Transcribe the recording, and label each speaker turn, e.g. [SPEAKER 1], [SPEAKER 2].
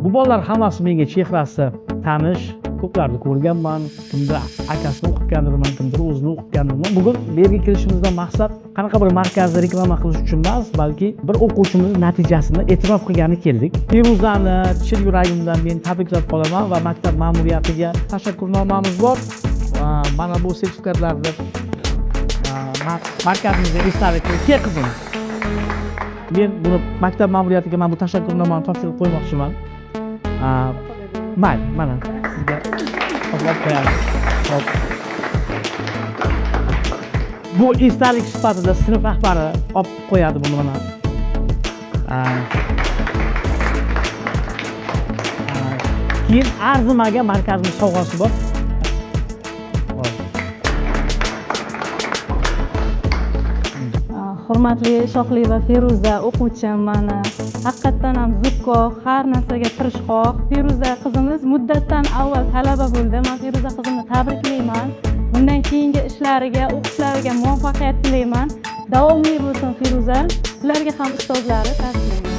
[SPEAKER 1] Bu bolalar hammasi menga chehrasi tanish, ko'plarni ko'rganman, kimdir akasini o'qitgandirman, kimdir o'zini o'qitgandirman. Bugun bu yerga kelishimizdan maqsad qanaqa bir markazni reklama qilish uchun emas, balki bir o'quvchimiz natijasini e'tirof qilgani keldik. Feruzani chin yuragimdan men tabriklab qolaman va maktab ma'muriyatiga tashakkurnomamiz bor. Va mana bu sertifikatlarni markazimizga esdalik. Kel qizim. Men buni maktab ma'muriyatiga mana bu tashakkurnomani topshirib qo'ymoqchiman. Mayli, mana sizga to'plab qo'yamiz. Hop. Bu esdalik sifatida sinf rahbari olib qo'yadi buni mana. Keyin Arzimaga markazimiz sovg'asi bor.
[SPEAKER 2] Hurmatli Shohli va Feruza o'quvchim, mana haqiqatdan ham zukko, har narsaga tirishqoq. Feruza qizimiz muddatdan avval talaba bo'ldi. Men Feruza qizimni tabriklayman. Bundan keyingi ishlariga, o'qishlariga muvaffaqiyat tilayman. Davomli bo'lsin Feruza. Sizlarga ham ustozlari tabriklayman.